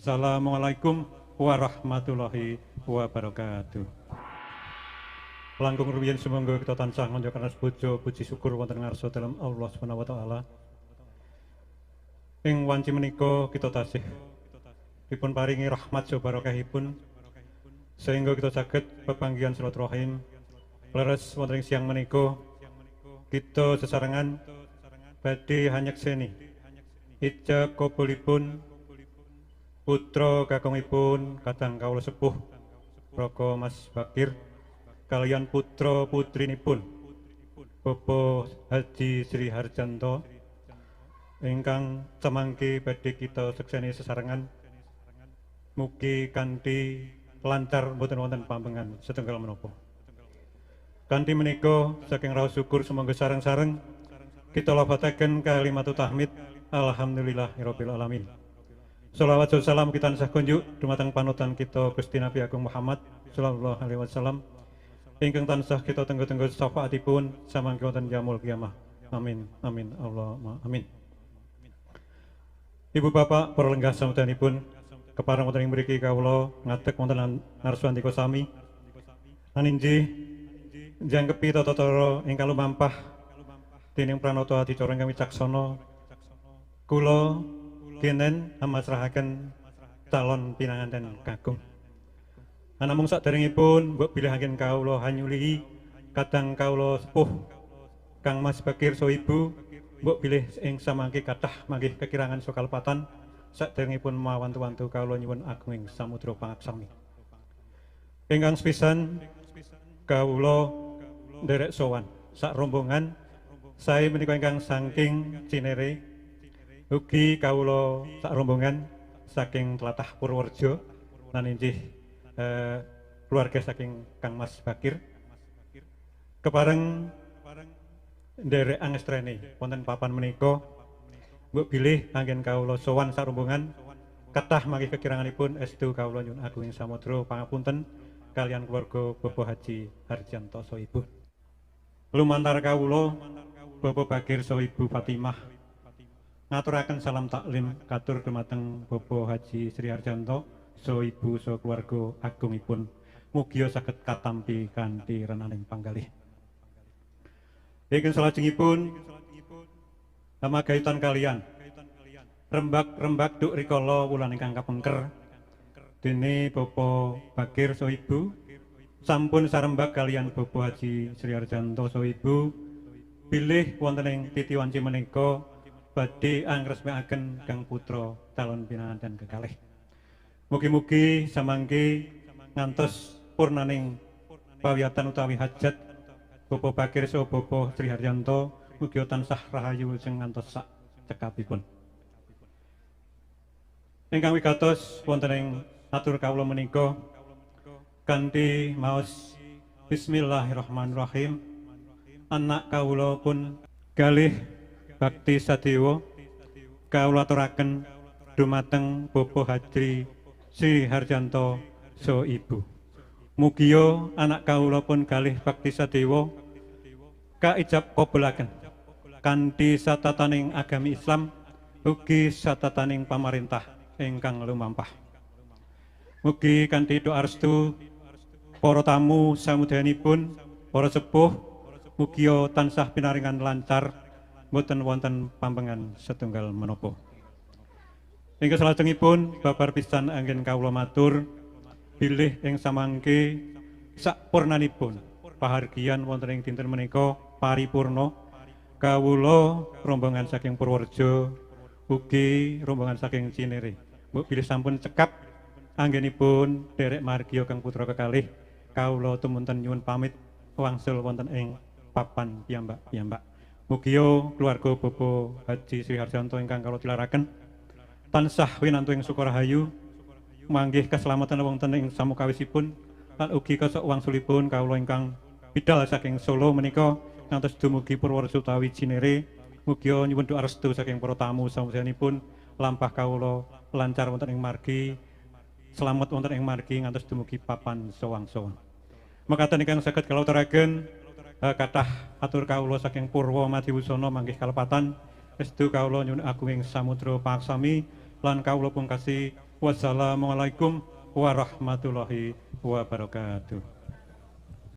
Assalamualaikum warahmatullahi wabarakatuh. Langkung rumiyin sumangga kita tansah nganjakaken puja puji syukur wonten ngarsa dalem Allah Subhanahu wa taala. Ing wanci menika kita tasih dipun paringi rahmat saha barokahipun sehingga kita saged pepanggihan silaturahim. Leres wonten ing siang menika kita sesarengan badhe hanyekseni ijab kabulipun putra kakungipun kadang kawula sepuh Raka Mas Bakir kaliyan putra putrinipun Bapak Haji Sri Harjanto ingkang samangke badhe kita sekseni sesarengan. Mugi kanthi lancar mboten wonten pambengan setunggal menapa. Kanthi menika saking raos syukur sumangga sareng-sareng kita lafataken kalimat tahmid alhamdulillahirabbil alamin. Sholawat salam kita tansah kunjuk dumateng panutan kita Gusti Nabi Agung Muhammad sallallahu alaihi wasallam ingkang tansah kita tenggo-tenggo syafaatipun samangke wonten yaumul kiamah. Amin amin Allahumma amin. Ibu bapak para lenggah samudanipun kepareng wonten ing mriki kawula ngadeg wonten ngarsa andika sami lan injih jangkepi tata cara ingkang lumampah dening pranata adicara ingkang wicaksana kula kenen amasrahaken calon pinanganten kakung. Anamung saderengipun mbok bilih anggen kawula hanyulihi kadang kawula sepuh Kang Mas Bakir saha ibu mbok bilih ing samangke kathah manggih kekirangan saka kalepatan saderengipun mawantu-wantu kawula nyuwun agunging samudra pangaksami. Ingkang sepisan kawula nderek sowan sak rombongan sae menika ingkang saking Cinere ugi kawula sak rombongan saking tlatah Purworejo lan injih keluarga saking Kang Mas Bakir kepareng nderek angestrene wonten papan menika mbok bilih anggen kawula sowan sak rombongan kathah mangke kekiranganipun estu kawula nyuwun agunging samudra pangapunten kaliyan keluarga Bapak Haji Harjanto saha ibu. Lumantar kawula Bapak Bakir saha Ibu Fatimah ngaturaken salam taklim katur dumateng Bapak Haji Sri Harjanto saha ibu saha keluarga agungipun. Mugia saged katampi kanthi renaning panggalih. Ingkang salajengipun hamagayutan kaliyan rembak-rembak duk rikala wulan ingkang kapengker dene Bapak Bakir saha ibu sampun sarembak kaliyan Bapak Haji Sri Harjanto saha ibu bilih wonten ing titi wanci menika badhe angresmekaken kang putra calon pinanganten kekalih. Mugi-mugi samangke ngantos purnaning pawiyatan utawi hajat Bapak Bakir saha Bapak Sri Haryanto mugi tansah rahayu sing ngantos sak cekapipun. Ingkang wigatos wonten ing atur kawula menika kanthi maos bismillahirrahmanirrahim anak kawula pun galih bakti sadewa kawula aturaken dumateng Bapak Haji Sri Harjanto saha ibu. Mugia anak kawula pun galih bakti sadewa kaijab kabulaken kanthi satataning agami Islam ugi satataning pamarentah ingkang lumampah. Mugi kanthi doa restu para tamu samudayanipun para sepuh mugia tansah pinaringan lancar mboten wonten pambengan setunggal menapa. Ingkang salajengipun babar pisan anggen kawula matur bilih ing samangke sakpurnanipun pahargyan wonten ing dinten menika paripurna kawula rombongan saking Purworejo ugi rombongan saking Cinere mbok bilih sampun cekap anggenipun derek margya kang putra kekalih kawula tumunten nyuwun pamit wangsul wonten ing papan piyambak-piyambak. Mugia keluarga Bapak Haji Sri Harjanto ingkang kawula tilaraken tansah winantu ing sukarahayu manggih keselamatan wonten ing samukawisipun lan ugi kesok wangsulipun kawula ingkang bidal saking Solo menika ngantos dumugi Purworejo utawi Cinere. Mugia nyuwun doa restu saking para tamu samudayanipun lampah kawula lancar wonten ing margi selamat wonten ing margi ngantos dumugi papan sowang-sowang. Mekaten ingkang saged kawula aturaken kathah atur kawula saking Purwa Madiwusana manggih kalepatan estu kawula nyuwun agunging samudra pangaksami lan kawula pungkasi Wassalamualaikum warahmatullahi wabarakatuh.